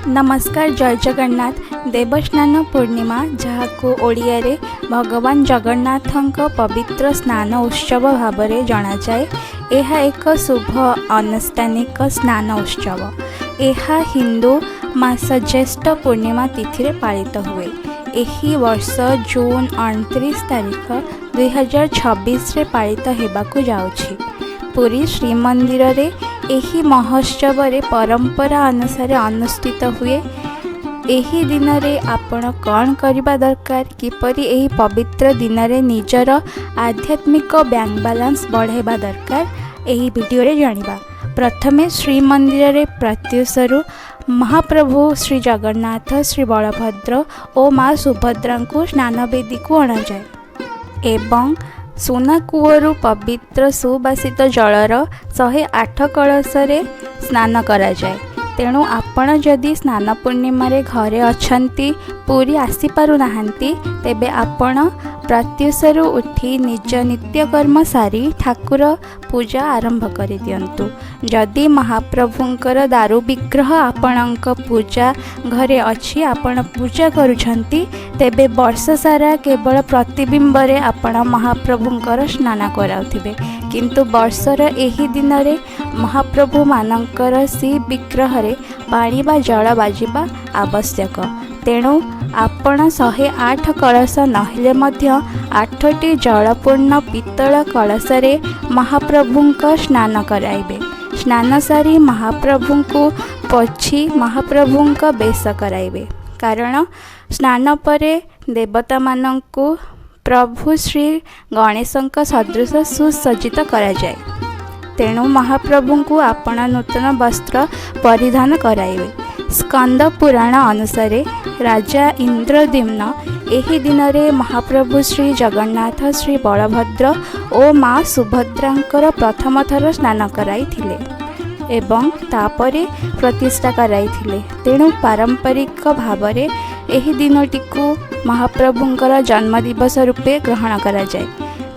ନମସ୍କାର, ଜୟ ଜଗନ୍ନାଥ। ଦେବସ୍ନାନ ପୂର୍ଣ୍ଣିମା, ଯାହାକୁ ଓଡ଼ିଆରେ ଭଗବାନ ଜଗନ୍ନାଥଙ୍କ ପବିତ୍ର ସ୍ନାନ ଉତ୍ସବ ଭାବରେ ଜଣାଯାଏ, ଏହା ଏକ ଶୁଭ ଆନୁଷ୍ଠାନିକ ସ୍ନାନ ଉତ୍ସବ। ଏହା ହିନ୍ଦୁ ମାସ ଜ୍ୟେଷ୍ଠ ପୂର୍ଣ୍ଣିମା ତିଥିରେ ପାଳିତ ହୁଏ। ଏହି ବର୍ଷ ଜୁନ୍ 29 ତାରିଖ 2026ରେ ପାଳିତ ହେବାକୁ ଯାଉଛି। ପୁରୀ ଶ୍ରୀମନ୍ଦିରରେ ଏହି ମହୋତ୍ସବରେ ପରମ୍ପରା ଅନୁସାରେ ଅନୁଷ୍ଠିତ ହୁଏ। ଏହି ଦିନରେ ଆପଣ କ'ଣ କରିବା ଦରକାର, କିପରି ଏହି ପବିତ୍ର ଦିନରେ ନିଜର ଆଧ୍ୟାତ୍ମିକ ବ୍ୟାଙ୍କ ବାଲାନ୍ସ ବଢ଼ାଇବା ଦରକାର, ଏହି ଭିଡ଼ିଓରେ ଜାଣିବା। ପ୍ରଥମେ ଶ୍ରୀମନ୍ଦିରରେ ପ୍ରତ୍ୟୁଷରୁ ମହାପ୍ରଭୁ ଶ୍ରୀ ଜଗନ୍ନାଥ, ଶ୍ରୀ ବଳଭଦ୍ର ଓ ମା ସୁଭଦ୍ରାଙ୍କୁ ସ୍ନାନବେଦୀକୁ ଅଣାଯାଏ ଏବଂ ସୁନା କୂଅରୁ ପବିତ୍ର ସୁବାସିତ ଜଳର 108 କଳସରେ ସ୍ନାନ କରାଯାଏ। ତେଣୁ ଆପଣ ଯଦି ସ୍ନାନ ପୂର୍ଣ୍ଣିମାରେ ଘରେ ଅଛନ୍ତି, ପୁରୀ ଆସିପାରୁନାହାନ୍ତି, ତେବେ ଆପଣ ପ୍ରତ୍ୟୁଷରୁ ଉଠି ନିଜ ନିତ୍ୟକର୍ମ ସାରି ଠାକୁର ପୂଜା ଆରମ୍ଭ କରିଦିଅନ୍ତୁ। ଯଦି ମହାପ୍ରଭୁଙ୍କର ଦାରୁ ବିଗ୍ରହ ଆପଣଙ୍କ ପୂଜା ଘରେ ଅଛି, ଆପଣ ପୂଜା କରୁଛନ୍ତି, ତେବେ ବର୍ଷ ସାରା କେବଳ ପ୍ରତିବିମ୍ବରେ ଆପଣ ମହାପ୍ରଭୁଙ୍କର ସ୍ନାନ କରାଉଥିବେ। କିନ୍ତୁ ବର୍ଷର ଏହି ଦିନରେ ମହାପ୍ରଭୁମାନଙ୍କର ଶ୍ରୀ ବିଗ୍ରହରେ ପାଣି ବା ଜଳ ବାଜିବା ଆବଶ୍ୟକ। ତେଣୁ ଆପଣ 108 କଳସ ନହେଲେ ମଧ୍ୟ ଆଠଟି ଜଳପୂର୍ଣ୍ଣ ପିତ୍ତଳ କଳସରେ ମହାପ୍ରଭୁଙ୍କ ସ୍ନାନ କରାଇବେ। ସ୍ନାନ ସାରି ମହାପ୍ରଭୁଙ୍କୁ ପୋଛି ମହାପ୍ରଭୁଙ୍କ ବେଶ କରାଇବେ, କାରଣ ସ୍ନାନ ପରେ ଦେବତାମାନଙ୍କୁ ପ୍ରଭୁ ଶ୍ରୀ ଗଣେଶଙ୍କ ସଦୃଶ ସୁସଜ୍ଜିତ କରାଯାଏ। ତେଣୁ ମହାପ୍ରଭୁଙ୍କୁ ଆପଣ ନୂତନ ବସ୍ତ୍ର ପରିଧାନ କରାଇବେ। ସ୍କନ୍ଦ ପୁରାଣ ଅନୁସାରେ ରାଜା ଇନ୍ଦ୍ରଦ୍ୟୁମ୍ନ ଏହି ଦିନରେ ମହାପ୍ରଭୁ ଶ୍ରୀ ଜଗନ୍ନାଥ, ଶ୍ରୀ ବଳଭଦ୍ର ଓ ମା ସୁଭଦ୍ରାଙ୍କର ପ୍ରଥମ ଥର ସ୍ନାନ କରାଇଥିଲେ ଏବଂ ତାପରେ ପ୍ରତିଷ୍ଠା କରାଇଥିଲେ। ତେଣୁ ପାରମ୍ପରିକ ଭାବରେ ଏହି ଦିନଟିକୁ ମହାପ୍ରଭୁଙ୍କର ଜନ୍ମଦିବସ ରୂପେ ଗ୍ରହଣ କରାଯାଏ।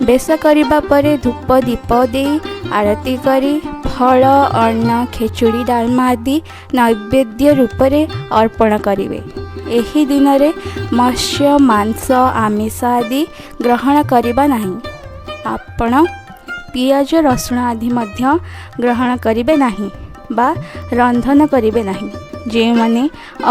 ବେଶ କରିବା ପରେ ଧୂପ ଦୀପ ଦେଇ ଆରତି କରି ଫଳ, ଅନ୍ନ, ଖେଚୁଡ଼ି, ଡାଲମା ଆଦି ନୈବେଦ୍ୟ ରୂପରେ ଅର୍ପଣ କରିବେ। ଏହି ଦିନରେ ମତ୍ସ୍ୟ, ମାଂସ, ଆମିଷ ଆଦି ଗ୍ରହଣ କରିବା ନାହିଁ। ଆପଣ ପିଆଜ, ରସୁଣ ଆଦି ମଧ୍ୟ ଗ୍ରହଣ କରିବେ ନାହିଁ ବା ରନ୍ଧନ କରିବେ ନାହିଁ। ଯେଉଁମାନେ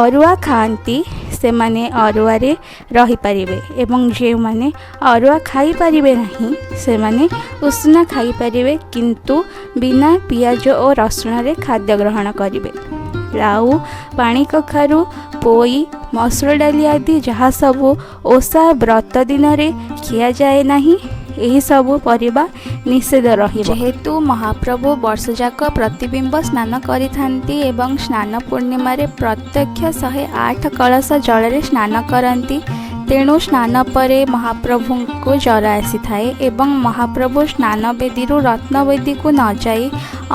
ଅରୁଆ ଖାଆନ୍ତି, ସେମାନେ ଅରୁଆରେ ରହିପାରିବେ ଏବଂ ଯେଉଁମାନେ ଅରୁଆ ଖାଇପାରିବେ ନାହିଁ, ସେମାନେ ଉଷୁନା ଖାଇପାରିବେ, କିନ୍ତୁ ବିନା ପିଆଜ ଓ ରସୁଣରେ ଖାଦ୍ୟ ଗ୍ରହଣ କରିବେ। ଲାଉ, ପାଣି କଖାରୁ, ପୋଇ, ମସୁର ଡାଲି ଆଦି ଯାହା ସବୁ ଓଷା ବ୍ରତ ଦିନରେ ଖିଆଯାଏ ନାହିଁ, ଏହିସବୁ ପରିବା ନିଷେଧ ରହିବ। ଯେହେତୁ ମହାପ୍ରଭୁ ବର୍ଷଯାକ ପ୍ରତିବିମ୍ବ ସ୍ନାନ କରିଥାନ୍ତି ଏବଂ ସ୍ନାନ ପୂର୍ଣ୍ଣିମାରେ ପ୍ରତ୍ୟକ୍ଷ 108 କଳସ ଜଳରେ ସ୍ନାନ କରନ୍ତି, ତେଣୁ ସ୍ନାନ ପରେ ମହାପ୍ରଭୁଙ୍କୁ ଜ୍ୱର ଆସିଥାଏ ଏବଂ ମହାପ୍ରଭୁ ସ୍ନାନବେଦୀରୁ ରତ୍ନବେଦୀକୁ ନଯାଇ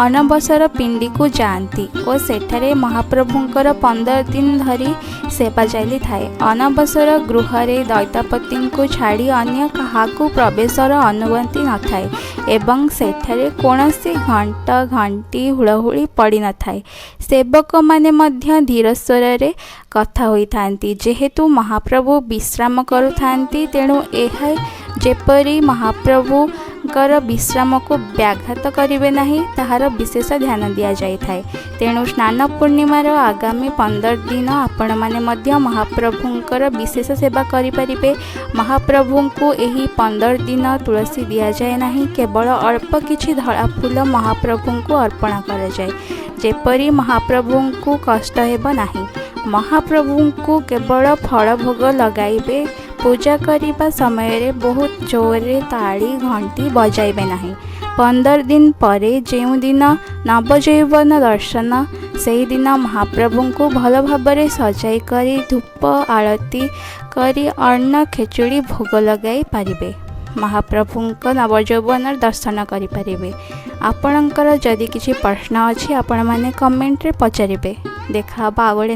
ଅନବସର ପିଣ୍ଡିକୁ ଯାଆନ୍ତି ଓ ସେଠାରେ ମହାପ୍ରଭୁଙ୍କର 15 ଦିନ ଧରି ସେବା ଚାଲିଥାଏ। ଅନବସର ଗୃହରେ ଦୈତାପତିଙ୍କୁ ଛାଡ଼ି ଅନ୍ୟ କାହାକୁ ପ୍ରବେଶର ଅନୁମତି ନଥାଏ ଏବଂ ସେଠାରେ କୌଣସି ଘଣ୍ଟ, ଘଣ୍ଟି, ହୁଳହୁଳି ପଡ଼ିନଥାଏ। ସେବକମାନେ ମଧ୍ୟ ଧୀର ସ୍ୱରରେ କଥା ହୋଇଥାନ୍ତି। ଯେହେତୁ ମହାପ୍ରଭୁ ବିଶ୍ରାମ କରୁଥାନ୍ତି, ତେଣୁ ଏହା ଯେପରି ମହାପ୍ରଭୁଙ୍କର ବିଶ୍ରାମକୁ ବ୍ୟାଘାତ କରିବେ ନାହିଁ, ତାହାର ବିଶେଷ ଧ୍ୟାନ ଦିଆଯାଇଥାଏ। ତେଣୁ ସ୍ନାନ ପୂର୍ଣ୍ଣିମାର ଆଗାମୀ 15 ଦିନ ଆପଣମାନେ ମଧ୍ୟ ମହାପ୍ରଭୁଙ୍କର ବିଶେଷ ସେବା କରିପାରିବେ। ମହାପ୍ରଭୁଙ୍କୁ ଏହି 15 ଦିନ ତୁଳସୀ ଦିଆଯାଏ ନାହିଁ। କେବଳ ଅଳ୍ପ କିଛି ଧଳା ଫୁଲ ମହାପ୍ରଭୁଙ୍କୁ ଅର୍ପଣ କରାଯାଏ, ଯେପରି ମହାପ୍ରଭୁଙ୍କୁ କଷ୍ଟ ହେବ ନାହିଁ। ମହାପ୍ରଭୁଙ୍କୁ କେବଳ ଫଳ ଭୋଗ ଲଗାଇବେ। ପୂଜା କରିବା ସମୟରେ ବହୁତ ଜୋରରେ ତାଳି, ଘଣ୍ଟି ବଜାଇବେ ନାହିଁ। 15 ଦିନ ପରେ ଯେଉଁଦିନ ନବଯୌବନ ଦର୍ଶନ, ସେହିଦିନ ମହାପ୍ରଭୁଙ୍କୁ ଭଲ ଭାବରେ ସଜାଇ କରି ଧୂପ ଆଳତି କରି ଅନ୍ନ, ଖେଚୁଡ଼ି ଭୋଗ ଲଗାଇ ପାରିବେ। ମହାପ୍ରଭୁଙ୍କ ନବଯୌବନ ଦର୍ଶନ କରିପାରିବେ। ଆପଣଙ୍କର ଯଦି କିଛି ପ୍ରଶ୍ନ ଅଛି, ଆପଣମାନେ କମେଣ୍ଟରେ ପଚାରିବେ। ଦେଖା ହେବ ଆଉ ଗୋଟେ।